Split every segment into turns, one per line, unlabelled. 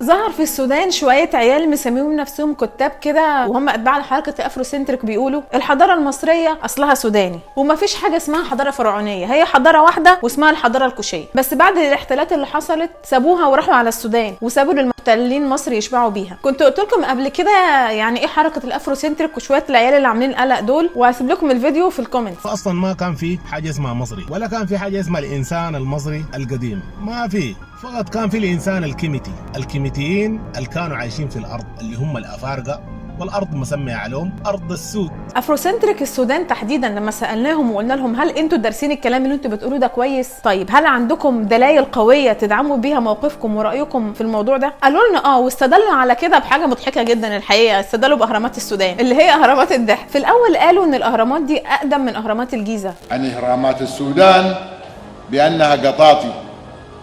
ظهر في السودان شوية عيال مسميهم نفسهم كتاب كده وهم اتباع لحركة ال Afrocentric، بيقولوا الحضارة المصرية اصلها سوداني ومفيش حاجة اسمها حضارة فرعونيه، هي حضارة واحدة واسمها الحضارة الكوشيه. بس بعد الاحتلالات اللي حصلت سابوها وراحوا على السودان وسابوا للمحتلين مصر يشبعوا بيها. كنت قلت لكم قبل كده يعني ايه حركة ال Afrocentric وشوية العيال اللي عاملين قلق دول، وهسيب لكم الفيديو في ال comment.
اصلا ما كان في حاجة اسمها مصري ولا كان في حاجة اسمها الانسان المصري القديم، ما في، فقط كان في الانسان الكيميتي، الكيميتيين اللي كانوا عايشين في الارض اللي هم الافارقة، والارض مسميه عليهم ارض السود.
Afrocentric السودان تحديدا لما سالناهم وقلنا لهم هل انتوا دارسين الكلام اللي انتوا بتقولوه ده كويس؟ طيب هل عندكم دلائل قوية تدعموا بيها موقفكم ورايكم في الموضوع ده؟ قالوا لنا اه، واستدلوا على كده بحاجة مضحكة جدا الحقيقة، استدلوا باهرامات السودان اللي هي اهرامات الضحك. في الاول قالوا ان الاهرامات دي اقدم من اهرامات الجيزة.
عن اهرامات السودان بانها قطاطي،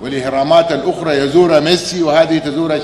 والاهرامات الاخرى يزورها ميسي وهذه تزورها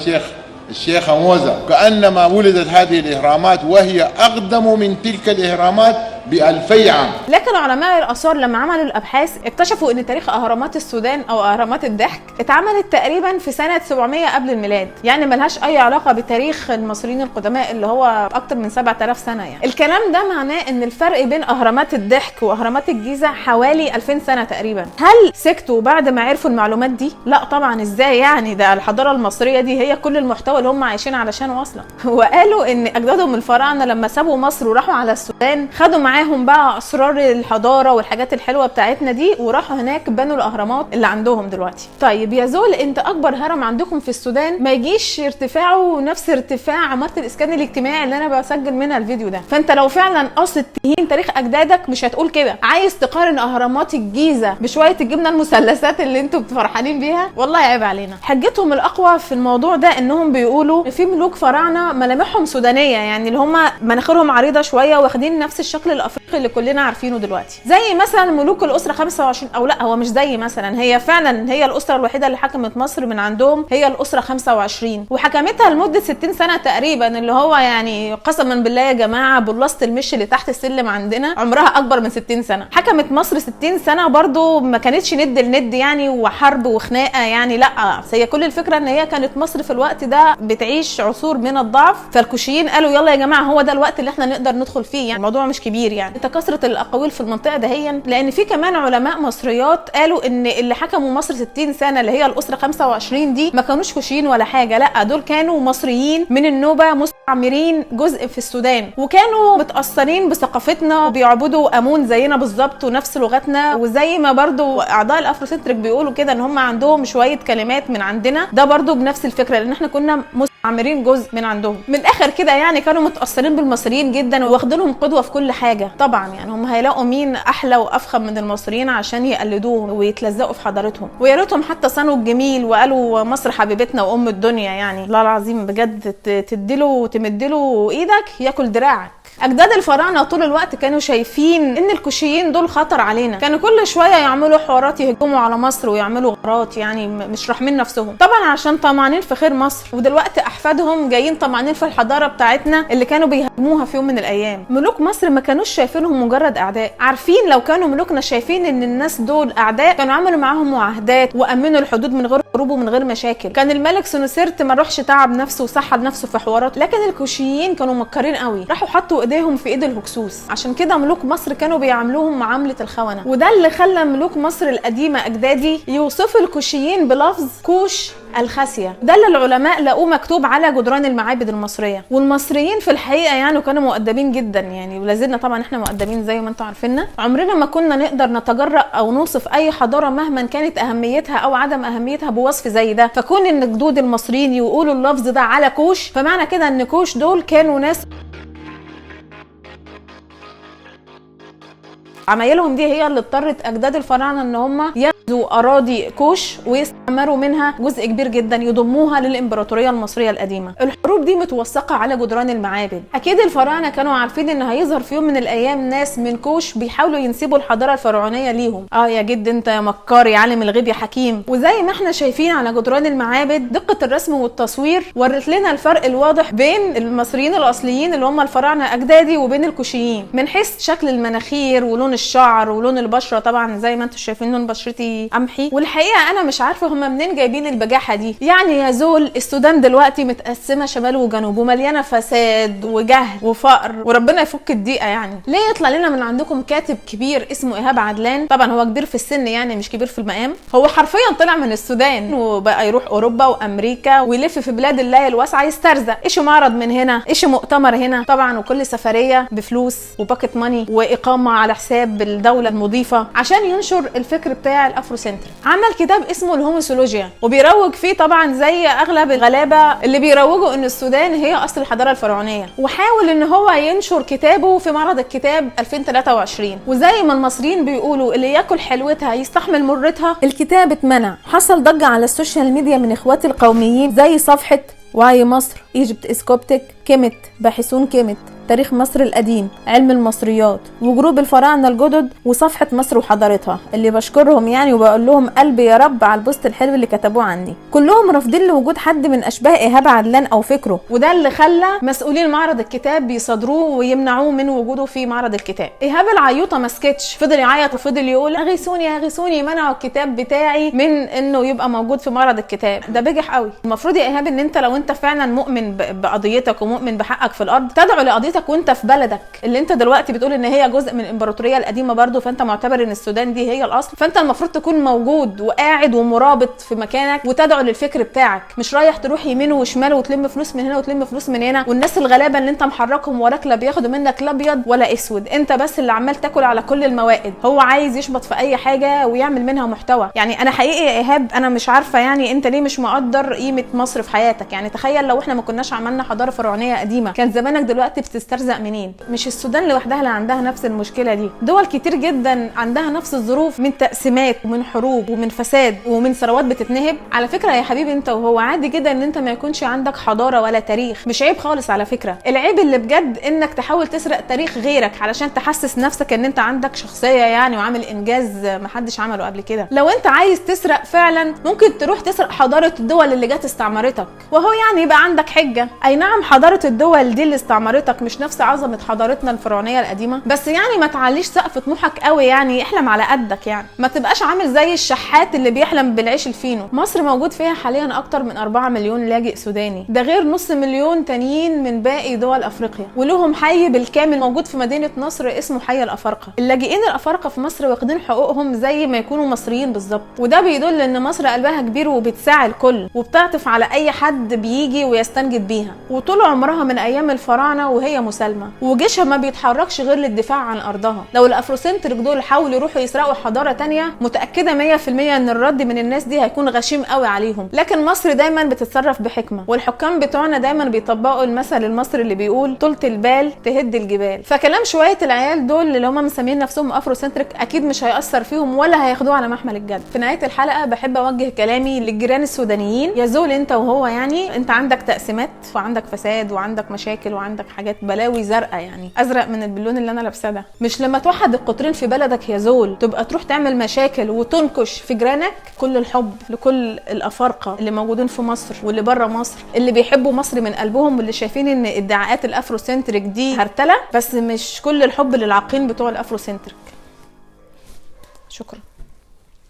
الشيخة موزة، كأنما ولدت هذه الإهرامات وهي أقدم من تلك الإهرامات ب2000 عام.
لكن علماء الآثار لما عملوا الأبحاث اكتشفوا أن تاريخ أهرامات السودان أو أهرامات الضحك اتعملت تقريبا في سنة 700 قبل الميلاد، يعني ملهاش أي علاقة بتاريخ المصريين القدماء اللي هو أكتر من 7000 سنة. يعني الكلام ده معناه أن الفرق بين أهرامات الضحك وأهرامات الجيزة حوالي 2000 سنة تقريبا. هل سكتوا بعد ما عرفوا المعلومات دي؟ لا طبعا، إزاي يعني؟ ده الحضارة المصرية دي هي كل المحتوى اللي هم عايشين علشانه اصلا. وقالوا ان اجدادهم الفراعنة لما سابوا مصر وراحوا على السودان خدوا معاهم بقى اسرار الحضارة والحاجات الحلوة بتاعتنا دي، وراحوا هناك بنوا الاهرامات اللي عندهم دلوقتي. طيب يا زول، انت اكبر هرم عندكم في السودان ما يجيش ارتفاعه نفس ارتفاع عمارة الاسكان الاجتماعي اللي انا بسجل منها الفيديو ده، فانت لو فعلا قصد تهين تاريخ اجدادك مش هتقول كده. عايز تقارن اهرامات الجيزة بشوية الجبنة المثلثات اللي انتوا فرحانين بيها؟ والله عيب علينا. حجتهم الاقوى في الموضوع ده انهم بيقولوا في ملوك فراعنه ملامحهم سودانيه، يعني اللي هم مناخيرهم عريضة شوية واخدين نفس الشكل الافريقي اللي كلنا عارفينه دلوقتي، زي مثلا ملوك الاسرة 25، او لا هو مش زي مثلا، هي فعلا هي الاسرة الوحيدة اللي حكمت مصر من عندهم هي الاسرة 25، وحكمتها لمدة 60 سنة تقريبا، اللي هو يعني قسما بالله يا جماعة بلاصة المش اللي تحت السلم عندنا عمرها اكبر من 60 سنة. حكمت مصر 60 سنة برضو ما كانتش ند لند يعني وحرب وخناقه يعني، لا هي كل الفكرة ان هي كانت مصر في الوقت ده بتعيش عصور من الضعف، فالكوشيين قالوا يلا يا جماعة هو ده الوقت اللي احنا نقدر ندخل فيه، يعني الموضوع مش كبير يعني. تكاثرت الاقاويل في المنطقة دهيا، لان في كمان علماء مصريات قالوا ان اللي حكموا مصر 60 سنة اللي هي الاسرة 25 دي ما كانوش كوشيين ولا حاجة، لا دول كانوا مصريين من النوبة مستعمرين جزء في السودان، وكانوا متاثرين بثقافتنا وبيعبدوا امون زينا بالظبط ونفس لغتنا، وزي ما برضو اعضاء ال Afrocentric بيقولوا كده ان هم عندهم شوية كلمات من عندنا، ده برضو بنفس الفكرة لان احنا كنا مستعمرين جزء من عندهم. من الاخر كده يعني كانوا متاثرين بالمصريين جدا واخدينهم قدوة في كل حاجة. طبعا يعني هم هيلاقوا مين احلى وافخم من المصريين عشان يقلدوهم ويتلزقوا في حضارتهم، ويا ريتهم حتى صانوا الجميل وقالوا مصر حبيبتنا وام الدنيا. يعني لا العظيم بجد تديله وتمدله ايدك ياكل دراعك. اجداد الفراعنة طول الوقت كانوا شايفين ان الكوشيين دول خطر علينا، كانوا كل شوية يعملوا حوارات يهجموا على مصر ويعملوا غارات، يعني مش راحمين نفسهم طبعا عشان طمعانين في خير مصر، ودلوقتي احفادهم جايين طمعانين في الحضارة بتاعتنا اللي كانوا بيهاجموها في يوم من الايام. ملوك مصر ما كانوش شايفينهم مجرد اعداء، عارفين لو كانوا ملوكنا شايفين ان الناس دول اعداء كانوا عملوا معاهم معاهدات وامنوا الحدود من غير حروب ومن غير مشاكل. كان الملك سنوسرت ما روحش تعب نفسه وسحب نفسه في حوارات، لكن الكوشيين كانوا مكرين قوي، راحوا حطوا ايديهم في ايد الهكسوس، عشان كده ملوك مصر كانوا بيعاملوهم معاملة الخونة، وده اللي خلى ملوك مصر القديمة اجدادي يوصفوا الكوشيين بلفظ كوش الخاسيه، ده اللي العلماء لقوه مكتوب على جدران المعابد المصرية. والمصريين في الحقيقة يعني كانوا مؤدبين جدا يعني، ولازلنا طبعا احنا مؤدبين زي ما انتم عارفيننا، عمرنا ما كنا نقدر نتجرأ او نوصف اي حضارة مهما كانت اهميتها او عدم اهميتها بوصف زي ده. فكون ان جدود المصريين يقولوا اللفظ ده على كوش، فمعنى كده ان كوش دول كانوا ناس عمايلهم دي هي اللي اضطرت اجداد الفراعنة ان هم ياخدوا اراضي كوش ويستعمروا منها جزء كبير جدا يضموها للامبراطوريه المصرية القديمة. الحروب دي متوثقه على جدران المعابد. اكيد الفراعنة كانوا عارفين ان هيظهر في يوم من الايام ناس من كوش بيحاولوا ينسبوا الحضارة الفرعونية ليهم. اه يا جد انت يا مكار يا عالم الغيب يا حكيم. وزي ما احنا شايفين على جدران المعابد دقه الرسم والتصوير ورت لنا الفرق الواضح بين المصريين الاصليين اللي هم الفراعنة اجدادي وبين الكوشيين، من حيث شكل المناخير ولون الشعر ولون البشرة. طبعا زي ما انتم شايفين لون بشرتي بني قمحي. والحقيقة انا مش عارفه هم منين جايبين البجاحة دي. يعني يا زول السودان دلوقتي متقسمه شمال وجنوب ومليانة فساد وجهل وفقر وربنا يفك الضيقه، يعني ليه يطلع لنا من عندكم كاتب كبير اسمه ايهاب عدلان؟ طبعا هو كبير في السن يعني مش كبير في المقام، هو حرفيا طلع من السودان وبقى يروح اوروبا وامريكا ويلف في بلاد الله الواسعة يسترزق، ايش معرض من هنا، ايش مؤتمر هنا، طبعا وكل سفرية بفلوس و pocket money واقامه على حساب الدولة المضيفة عشان ينشر الفكر بتاع ال Afrocentric. عمل كتاب اسمه الهوموسولوجيا وبيروج فيه طبعا زي اغلب الغلابة اللي بيروجوا ان السودان هي اصل الحضارة الفرعونية، وحاول ان هو ينشر كتابه في معرض الكتاب 2023. وزي ما المصريين بيقولوا اللي ياكل حلوتها يستحمل مرتها، الكتاب اتمنع. حصل ضجه على ال social media من اخواتي القوميين زي صفحة وعي مصر، Egypt is Coptic، كيمت، باحثون كيمت، تاريخ مصر القديم، علم المصريات، وجروب الفراعنة الجدد، وصفحه مصر وحضارتها اللي بشكرهم يعني وبقول لهم قلبي يا رب على ال post الحلو اللي كتبوه عني. كلهم رافضين لوجود حد من اشباه ايهاب عدلان او فكرة، وده اللي خلى مسؤولين معرض الكتاب بيصادروه ويمنعوه من وجوده في معرض الكتاب. ايهاب العيوطه ما سكتش، فضل يعيط وفضل يقول اغيثوني اغيثوني، منعوا الكتاب بتاعي من انه يبقى موجود في معرض الكتاب. ده بجح قوي. المفروض يا ايهاب ان انت لو انت فعلا مؤمن بقضيتك ومؤمن بحقك في الارض تدعو لقضيتك وانت في بلدك اللي انت دلوقتي بتقول ان هي جزء من الامبراطورية القديمة برضو، فانت معتبر ان السودان دي هي الاصل، فانت المفروض تكون موجود وقاعد ومرابط في مكانك وتدعو للفكر بتاعك، مش رايح تروح يمين وشمال وتلم فلوس من هنا وتلم فلوس من هنا، والناس الغلابة اللي انت محركهم وراك لا بياخدوا منك لا ابيض ولا اسود، انت بس اللي عمال تاكل على كل الموائد. هو عايز يشبط في اي حاجة ويعمل منها محتوى. يعني انا حقيقي يا ايهاب انا مش عارفه يعني انت ليه مش مقدر قيمة مصر في حياتك. يعني تخيل لو احنا ما كناش عملنا حضارة فرعونيه قديمة كان زمانك دلوقتي بتسترزق منين؟ مش السودان لوحدها اللي عندها نفس المشكلة دي، دول كتير جدا عندها نفس الظروف من تقسيمات ومن حروب ومن فساد ومن ثروات بتتنهب. على فكرة يا حبيبي انت وهو عادي جدا ان انت ما يكونش عندك حضارة ولا تاريخ، مش عيب خالص على فكرة. العيب اللي بجد انك تحاول تسرق تاريخ غيرك علشان تحسس نفسك ان انت عندك شخصية يعني وعامل انجاز محدش عمله قبل كده. لو انت عايز تسرق فعلا ممكن تروح تسرق حضارة الدول اللي جت استعمرتك، وهو يعني يبقى عندك حجه. اي نعم حضارة الدول دي اللي استعمرتك مش نفس عظمه حضارتنا الفرعونية القديمة، بس يعني ما تعليش سقف طموحك قوي، يعني احلم على قدك، يعني ما تبقاش عامل زي الشحات اللي بيحلم بالعيش الفينو. مصر موجود فيها حاليا اكتر من 4 مليون لاجئ سوداني، ده غير نص مليون تانيين من باقي دول افريقيا، ولهم حي بالكامل موجود في مدينة نصر اسمه حي الافارقة. اللاجئين الافارقة في مصر واخدين حقوقهم زي ما يكونوا مصريين بالظبط، وده بيدل ان مصر قلبها كبير وبتساعي الكل وبتعطف على اي حد بيجي ويستنجد بيها، وطول عمرها من ايام الفراعنة وهي مسالمه، وجيشها ما بيتحركش غير للدفاع عن ارضها. لو ال Afrocentric دول حاولوا يروحوا يسرقوا حضارة تانية متاكدة 100% ان الرد من الناس دي هيكون غشيم قوي عليهم. لكن مصر دايما بتتصرف بحكمه، والحكام بتوعنا دايما بيطبقوا المثل المصري اللي بيقول طولة البال تهد الجبال. فكلام شوية العيال دول اللي هم مسميين نفسهم Afrocentric اكيد مش هيأثر فيهم ولا هياخدوه على محمل الجد. في نهاية الحلقة بحب اوجه كلامي للجيران السودانيين، يا زول انت وهو، يعني انت عندك تقسيمات وعندك فساد وعندك مشاكل وعندك حاجات بلاوي زرقاء، يعني ازرق من البلون اللي انا لابساه ده. مش لما توحد القطرين في بلدك يا زول تبقى تروح تعمل مشاكل وتنكش في جيرانك. كل الحب لكل الافارقة اللي موجودين في مصر واللي بره مصر، اللي بيحبوا مصر من قلبهم واللي شايفين ان ادعاءات ال Afrocentric دي هرتله، بس مش كل الحب للعاقين بتوع ال Afrocentric. شكرا.